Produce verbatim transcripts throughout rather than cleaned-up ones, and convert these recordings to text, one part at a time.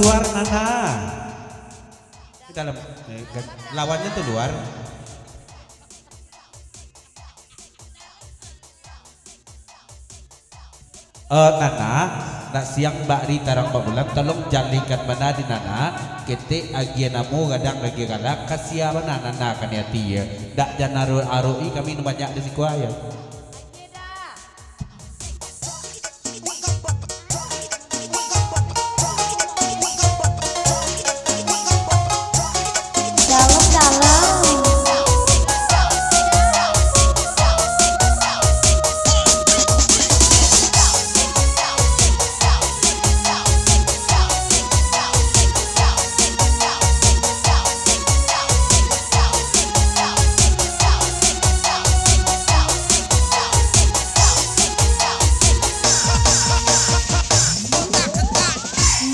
Luar, Nana. Di dalam. Eh, ga-, lawannyo tu luar. Eh, Nana, nak siang bak ari tarang bak bulan, tolong jalekan bana di Nana, ketek agiah namo gadang agiah galak, kasia bana Nana kan ati, yo. Dak jan arok-arok-i kami nan banyak di siko, yo.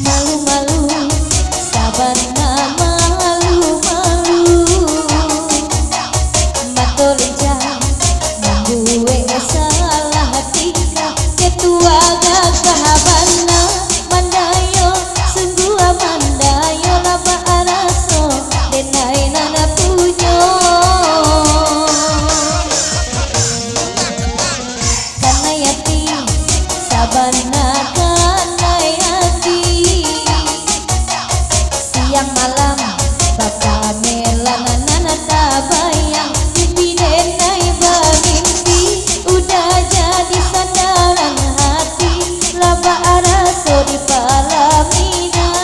Malu-malu, sabana malu-malu. Mato lincah, mambuek salah tingkah. Ketua gagah bana, mandayo, sungguah mandayo, lah baraso, denai nan punyo. Kanai ati, sabana kanai ati. Siang malam bapamelan nan tabayang, mimpi denai bamimpi, udah jadi sandaran hati, lah baraso di palaminan.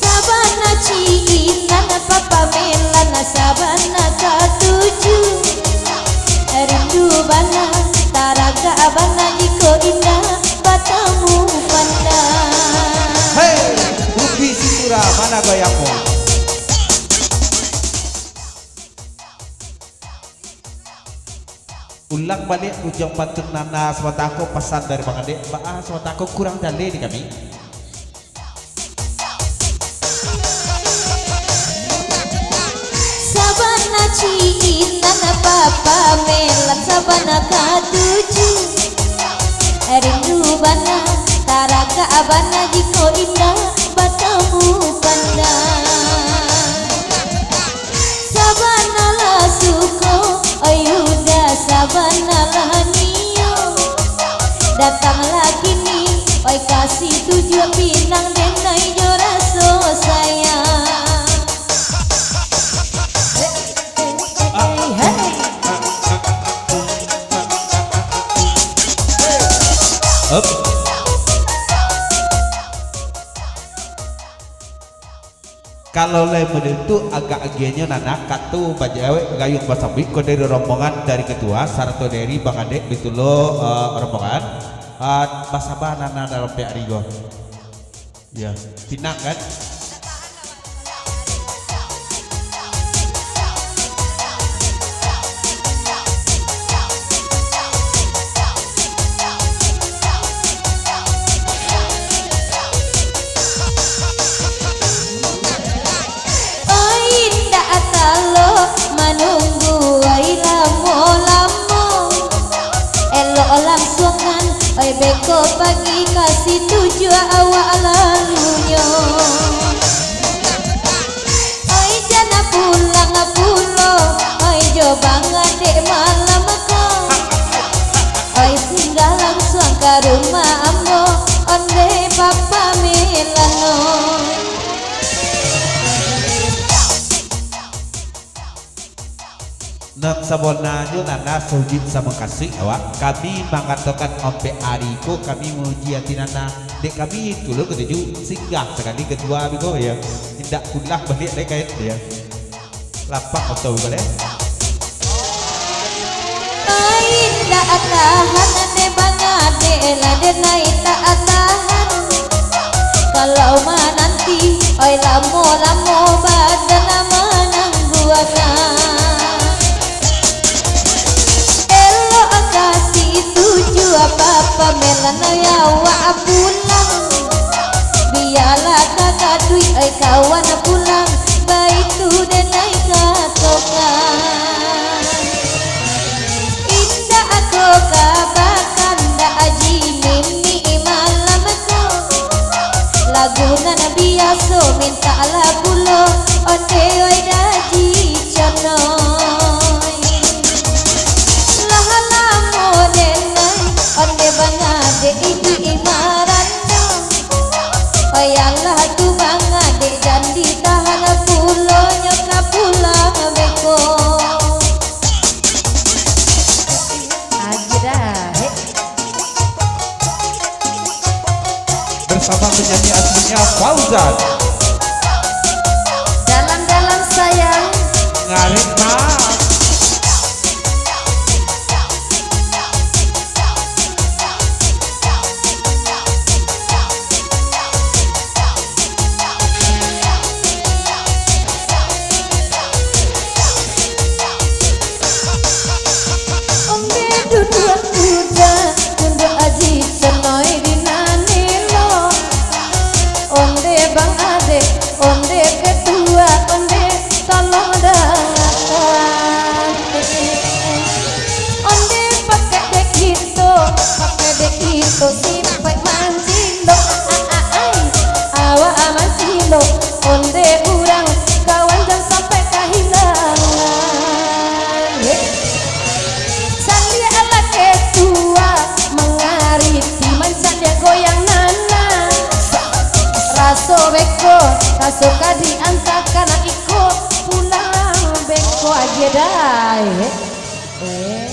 Sabana cinan papamelan, sabana katuju. Rindu bana, taragak bana, jikok indak batamu pandang. Hei, Bukik Situra, mana goyangmu? Ulang baliak ujuang pantun Nana Sabatako, pasan dari Bang Adek. Baa Sabatako kurang jaleh di kami? Sabana cinan papamelan, sabana katuju. Rindu bana, taragak bana, jikok indak batamu pandang. Sabana lah suko, oi udah sabana lah nio. Datanglah kini, oi kasih tujuah pinang denai jo raso sayang. Hei, hei, hei. Up. Kalau lai model tu, agak agiahnyo Nana, kato bajawek gayuang basambuik ko dari rombongan dari ketua, sarato dari Bang Adek, bitulo, eh, rombongan. Eh, basaba Nana dalam pihak rigo. Ya, pinang kan? Oi, indak talok manunggu, oi, lamo-lamo. Elok langsuangkan, oi, beko pagi kasih tujuah awak lalunyo. Oi, jan pulang pulo, oi, jo Bang Adek malam ko. Oi, singgah langsuang ka rumah ambo, ondeh papamelan no. Nan sabonanyo Nana, sajuik samakasuik awak, kami mangatokan ompek ari ko, kami mauji ati Nana. Dek kami tulun katuju, singgah sakali kaduo biko, yo. Indak pulang baliak lai kain, yo. Lapang oto baliak. Ai, indak tahan, dek Bang Adek lah denai tak tahan. Kalau mananti, oi, lamo-lamo badan manangguakan. Elok kasih tujuah papamelan, oi, awak pulang. Bialah ka gaduik, oi, kawan pulang, baitu denai katokan. Salah pulo onde oi daji conoi. Lah lamo denai onde bangadek iduik marandau. Oyalah tu bangadek jan ditahan pulo nyo ka pulang beko. Aja dah, hek. Bersama penyanyi aslinya Fauzan. Dalam-dalam sayang. Ngarit, Mas. Onde duduak mudo, tunduak aji conoi di nan elok. Onde bang adek, onde ketua, onde tolong dangakan. Onde pakai dek kito, pakai dek kito, sipaik mancilok. A-a-ai, awak mancilok, onde urang kawan jan sampai kahilangan. Hei. Caliak lah ketua, mangariti mancaliak goyang nana. Raso beko, raso ka diantakan iko pulang beko aja dai. Eh.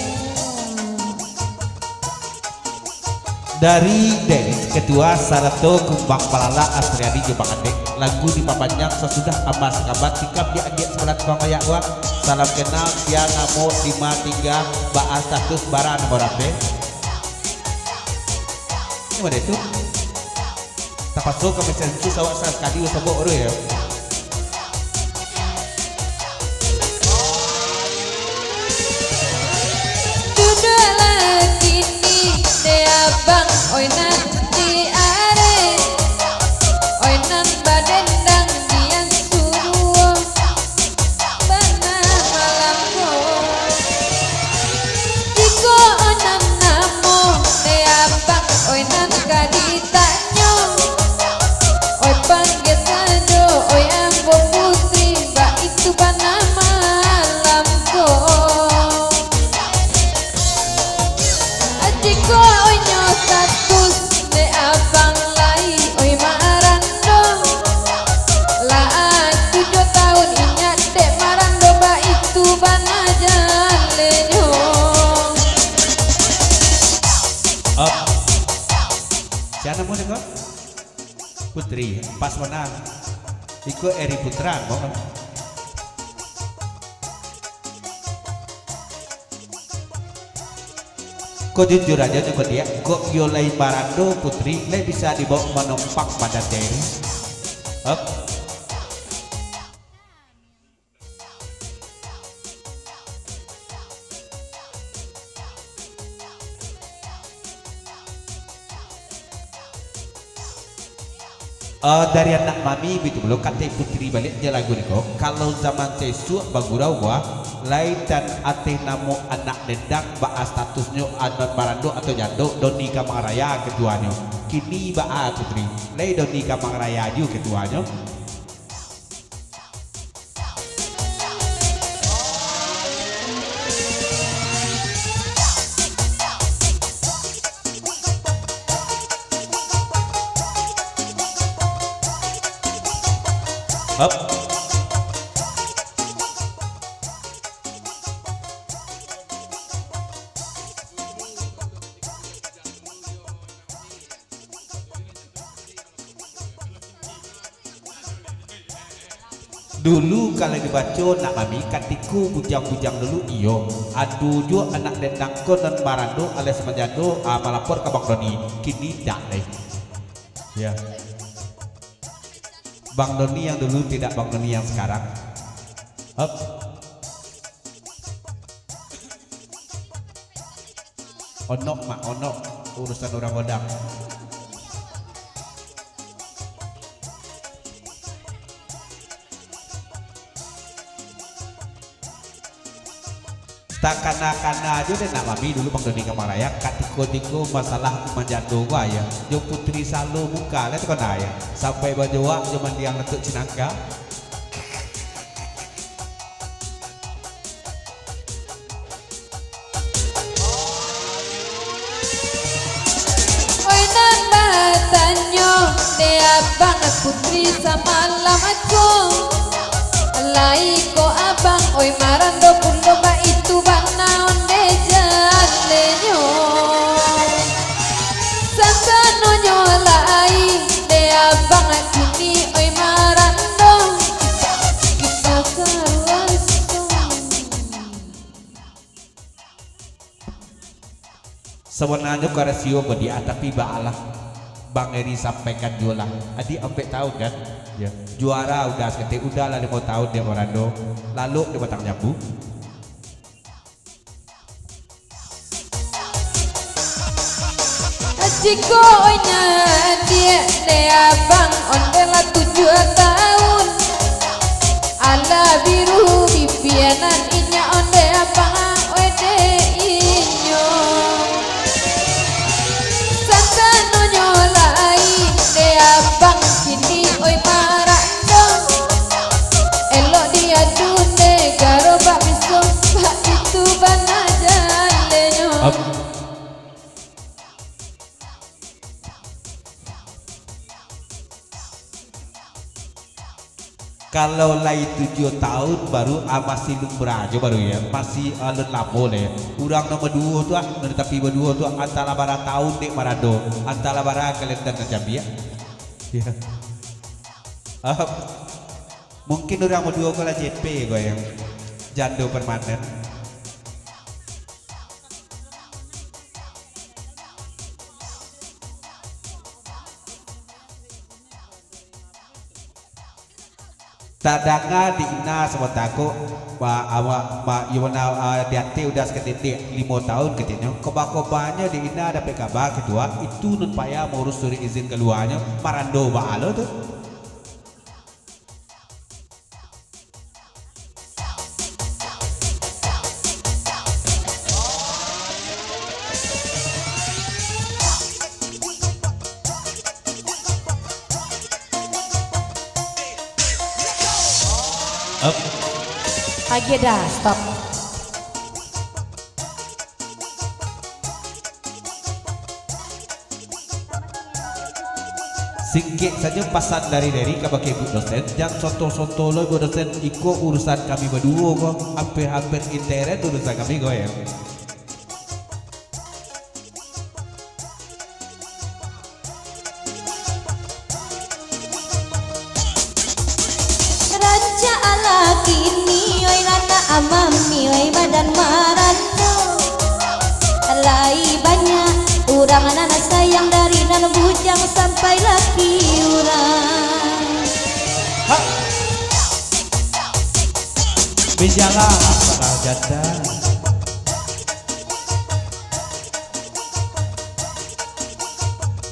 Dari Denis Ketua sarato Kumbang Palala Astriani jo Bang Andek, lagu dipapanjang sasudah Amah Sakabat tikam di agiak sabalah tukang mayak wa. Salam kenal, sia namo Lima Tiga, baa status bara namo rape. Ini mana itu? Tapaso kami sensus awak sakali usabok tu ya. Duduaklah kini, dek abang, oi nan di arek, oi nan badendang di nan suruah, bana malam ko. Jikok oi nan namo, dek abang, oi nan ka ditanyo, oi panggia sajo, oi ambo Putri, baitu bana malam ko. Jikok oi nyo status, dek abang lai, oi marando. Lah tujuah tahun inyo dek marando, baitu bana jalenyo. Up. Sia namo nyo ko? Putri, pas bana. Iko Eri Putra, mo. Ko jujur ajo nyo ko diak, kok iyo lai marando Putri, lai bisa dibaok manumpang badan Eri. Up. Eh, dari anak mami bitu pulo, kato Putri baliak jo lagu niko, kalau zaman sasuak bagurau buah, lai tan ateh namo anak dendang, baa statusnyo anak marando atau jando, Doni Kamang Raya ketuanyo. Kini baa Putri, lai Doni Kamang Raya ju ketuanyo. Up. Dulu kalau dibaco nak mami, katiko bujang-bujang dulu iyo, ado juo anak dendang ko nan marando alias manjando, ah, malapor ka Bang Doni. Kini dak lai. Ya. Bang Doni yang dulu tidak Bang Doni yang sekarang. Hup. Onok, Mak, onok. Urusan urang odang. Takana-kana jo dek nak mami dulu Bang Doni Kamarayak, katiko-tiko masalah manjando ko ayah, jo Putri Salo muka lah tu kana ayah, sampai bajoak jo mandiang letuk cinangka. Oi nan batanyo, dek abang Putri samalam ko. Lai ko abang, oi marando pulo baitu bana onde jalenyo. Sasanonyo lai, dek abang kini, oi marando. Kita karuas. Sabananyo ka rasio badiak, tapi baalah Bang Eri sampaikan juo lah. Adiak ampek taun kan? Ya. Juara udah saketek, udah lah limo taun dek marando. Lalok dek batang jambu. Jikok oinyo adiak dek abang, onde lah tujuah taun. Alah biru bibianan inyo ondeh abang, oi dek inyo. Sasanonyo lai dek abang kini, oi marando. Elok diadu negaro bak biso, bak itu bana jalenyo. Ap- Kalau lai tujuah taun baru, ah, masih lumrah jo baru, ya. Masih, ah, alun lamo lah, ya. Urang nan baduo tu, ah, nan tapi baduo tu, ah, antah lah bara taun dek marando, antah lah bara kalender nan cambiak. Ya. Ah, mungkin urang baduo ko lah J P ko, ya. Jando permanen. Tadanga di Ina sabanta ko, ma-, ma-, ma-, iyo bana, ah, di ateh udah sakadedek limo taun katonyo. Koba-kobanyo di Ina dapek kaba, Ketua, itu nan payah maurus surek izin kaluanyo, marando baa lo tu. Up. Agiah dah, stop. Singkek sajo pasan dari Dery kabake Bu Dosen, jan soto-soto lo Bu Dosen, iko urusan kami baduo ko, hampir-hampir interen urusan kami ko, ya. Rancak alah kini, oi ranak amami, oi badan marando. Lai banyak urang nan sayang, dari nan bujang sampai laki urang. Ha. Bijalah masalah janda.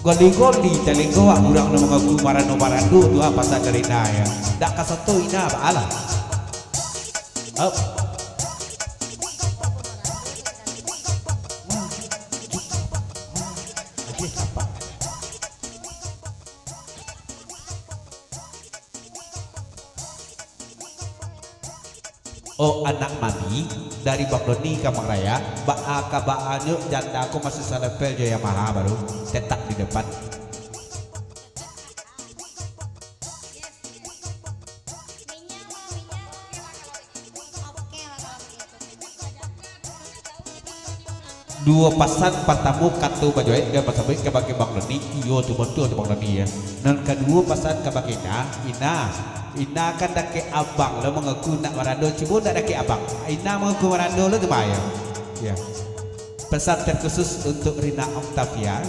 Goli-goli talinggo awak urang nan mangaku marando-marando tu, ah, pasan dari Ina, ya. Dak kasato Ina, baalah. Up. Wah, gitu. Wah, oke, nampak. Oh, anak mami, dari Bang Doni Kamang Raya, baa kabaanyo janda ko masih salepel jo Yamaha baru, tetap di depan. Duo pasan, partamo kato bajoget jo basabuik kabake Bang Doni, iyo tu batua tu Bang Doni, ya. Nan kaduo pasan kabake Ina, Ina, Ina kan dakek abang lo mangaku nak marando, cubo ndak dakek abang. Ina mangaku marando lo tu, Mak, ya. Ya. Pesan terkhusus untuk Rina Octavia.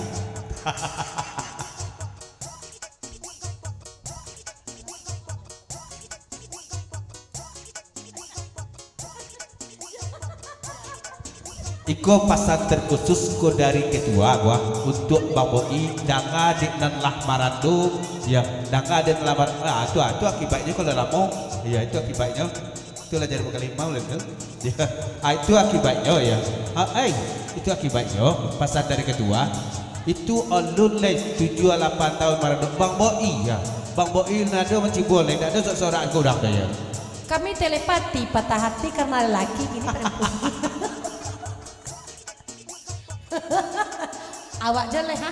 Iko pasan terkhusus ko dari ketua gua untuk Bang Boi, danga dek nan lah marando, ya, danga dek nan lah mar-, ah, tu, ah, tu akibatnyo kalau lamo, ya, itu akibatnyo. Itulah jadi bakal limau lah tu. Ya. Ah, itu akibatnyo ya. Ah, ai, itu akibatnyo pasan dari ketua. Itu alun lai tujuah lapan tahun marado Bang Boi ya. Bang Boi nado mancibol lai, ndak ado sorak-sorak ke urang tu ya. Kami telepati, patah hati karena lelaki, kini perempuan. Awak je leh, ha?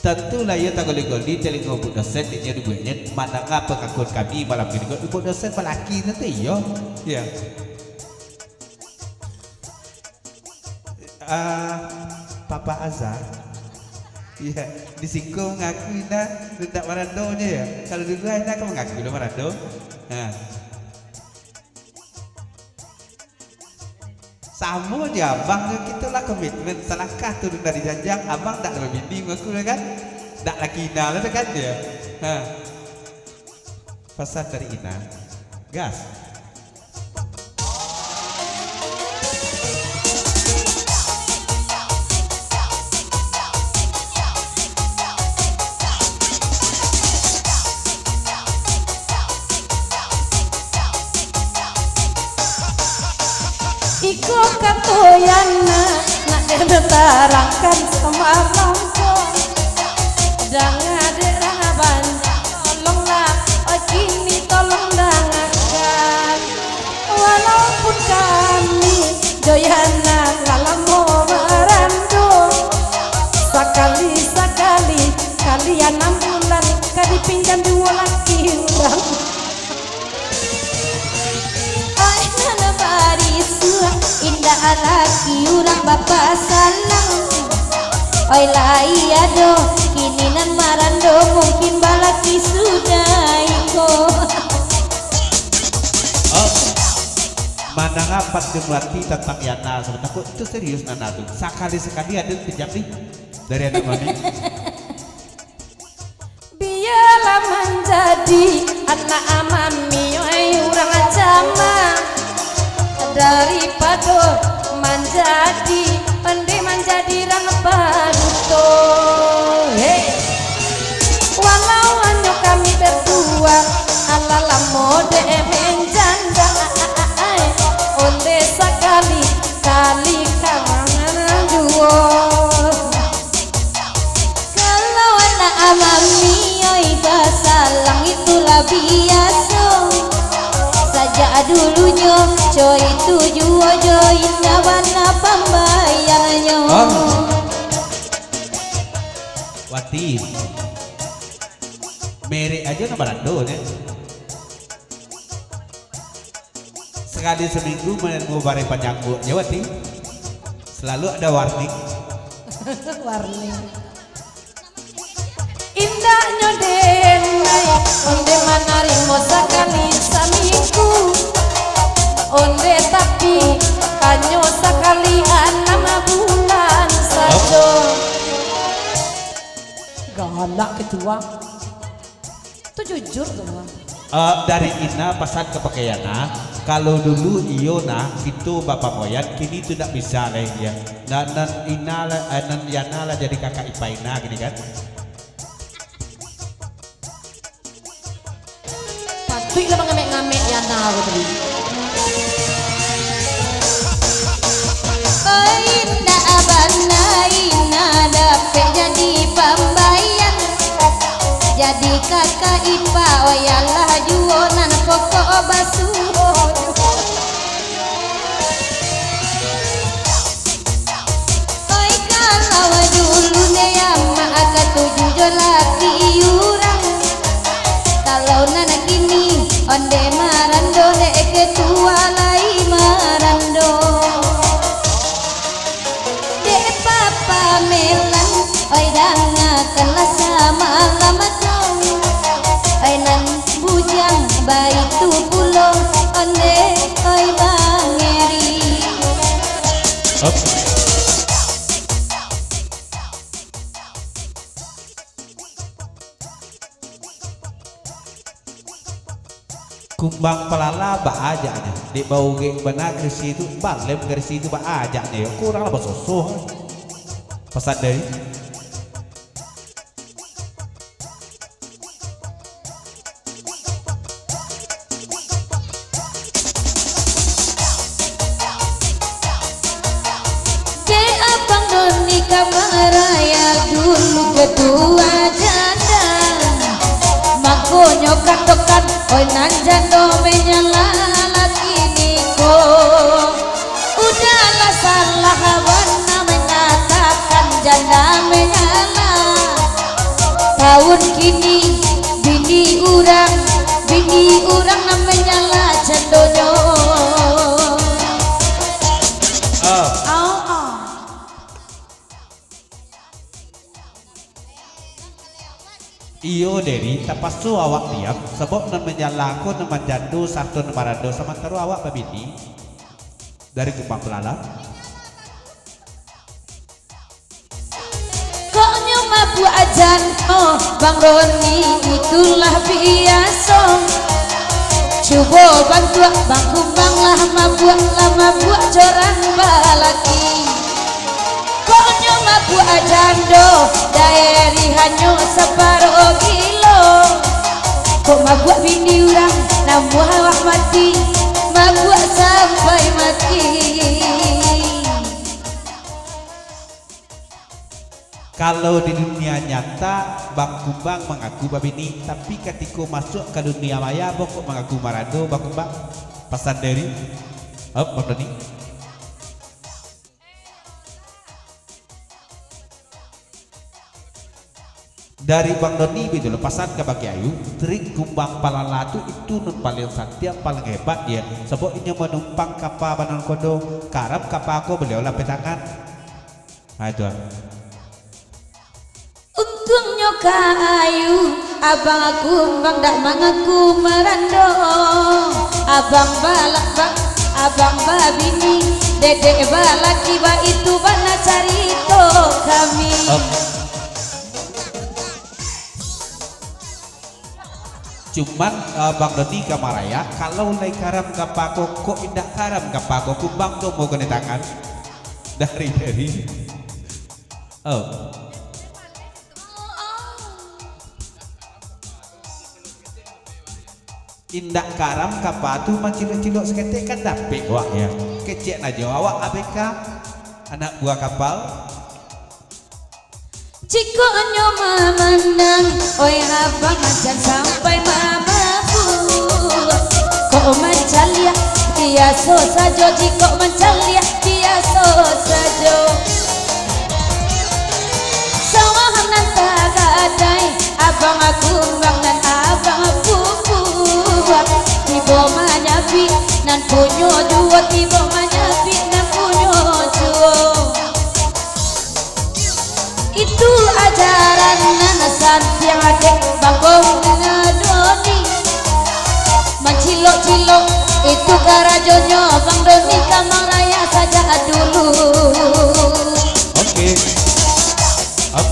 Tantulah iyo tagoli-goli telingo Bu Dosen, inyo dibueknyo mandanga pangakuan kami malam kini ko. Bu Dosen balaki nanti iyo. Ya. Ah, Papa Azhar. Iya, di siko mangaku Ina ndak marandonyo ya. Kalau dulu Ina kan mangaku lah marandong. Nah. Samo jo abang tu, kito lah komitmen, salangkah turun dari janjang, abang dak lah babini, aku lah kan, dak laki Ina lah tu kan dia. Ha. Pasan dari Ina, gas. Iko kato Yana, nak den tarangkan samalam ko. Danga dek rang banyak, tolonglah, oi kini tolong dangakan. Walaupun kami jo Yana lah lamo marando, sakali-sakali, kali anam bulan, ka dipinjam juo laki urang. Ai nan barisuak, indak laki urang bapasalang. Oi lai ado, kini nan marando mungkin balaki sudah iko. Oh, mandanga panjang hati tantang Yana, sabanta ko, itu serius Nana tu. Sakali-sakali ado pinjam ni dari anak mami. Bialah manjadi anak mami, oi urang jama, daripado manjadi, mending manjadi rang paduto. Hei. Walau hanyo kami berdua, alah lamo dek menjanda, ondeh sakali-kali kawangan juo. Kalau anak mami, oi, basalang itulah biaso. Sajak dulunyo, co itu juo jo indak bana pambayarnyo. Oh. Wati. Merek ajo nan barando, nyo. Sakali saminggu manarimo barang panyangguak jo Wati. Selalu ado warning. Warning. Indaknyo den, ondeh manarimo sakali saminggu. Ondeh tapi hanyo sakali anam bulan sajo. Galak ketua. Tu jujur tu, Bang. Eh, dari Ina pasan ka pakaian, nah. Kalau dulu iyo, nah, kito bapamoyan, kini tu ndak bisa lai, ya. Nan, nan Ina lah, eh, nan Yana lah jadi kakak ipa Ina kini kan. Patuik lah mangamek-ngamek Yana ko tadi. Oi, indak bana Ina dapek jadi pambayar. Jadi kakak ipa, wayalah juo nan pokok basuo. Oi, kalau dulu ne amak katuju jo laki urang. Kalau nan kini, ondeh marando dek ketua lai marando. Dek papamelan, oi, dangakanlah samalam ko. Oi, nan bujang baitu pulo, ondeh, oi, Bang Eri. Up. Kumbang palala baa jaknyo, dek baugek bana karisi tu, balem karisi tu baa jaknyo, kurang lah basosoh. Pasan dari. Ketua janda, makonyo katokan, oi nan jando menyala laki niko. Udahlah salah bana mengatakan janda menyala. Tahun kini bini urang, bini urang nan menyala jandonyo. Ah. Au, au. Iyo, Deri, tapaso awak diam, sabab nan manyala ko nan manjando sarato nan marando, samantaro awak babini dari Kumbang Pelala. Koknyo mabuak jando, Bang Roni, itulah biaso. Cubo bantuak Bang Kumbang lah mabuak, lah mabuak jorang balaki. Koknyo mabuak jando, Daeri hanyo saparo kilo. Kok mabuak bini urang, namuah awak mati, mabuak sampai mati. Kalau di dunia nyata, Bang Kumbang mangaku babini, tapi katiko masuak ka dunia maya, bokok mangaku marando, Bang Kumbang. Pasan Daeri. Hop, Bang Doni. Dari Bang Doni baitu lo, pasan ka Bang Ayu, trik Kumbang Palala tu itu nan paling santiang, paling hebat, yo. Sabab inyo manumpang kapa banangkodo, karam kapa ko baliau lapeh tangan. Ha, itu ah. Untuangnyo ka Ayu, Abang Kumbang dak mangaku marando. Abang balak bang, abang babini, dedek balaki, baitu bana carito kami. Hop. Cuman, eh, Bang Doni ka maraya, kalau lai karam kapa ko, kok indak karam kapa ko, Kumbang tu mau kena tangan. Dari, dari. Oh. Indak karam kapa tu mancilok-cilok saketek kan dapek awak, yo. Kecek ajo awak A B K, anak buah kapal. Jikok nyo mamandang, oi abang, jan sampai mamabuak. Kok mancaliak, biaso sajo, jikok mancaliak, biaso sajo. Sawah nan tagadai, abang Kumbang nan abang bubuak. Tibo manyabik nan punyo juo, tibo manyabik nan punyo juo. Itu ajaran nan santiang dek Bang Doni. Mancilok-cilok, itu karajonyo Bang Doni, ka maraya sajak dulu. Oke. Up.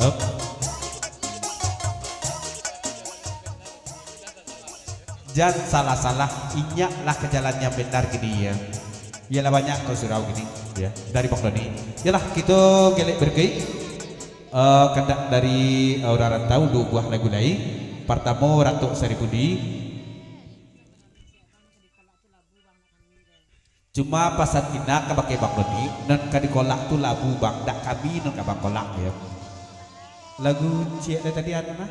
Up. Jan salah-salah, inyaklah ka jalan nan bana kini, yo. Iyolah, banyak ko surau kini, yo, dari Bang Doni. Iyolah, kito galeh bagai. Eh, kandak dari, eh, urang rantau, duo buah lagu lai. Partamo, Ratok Saripudi. Cuma pasan indak ka bakeh Bang Doni, nan ka dikolak tu labu, Bang, dak kami nan ka Bang kolak, yo. Lagu ciek dari tadi anu nah?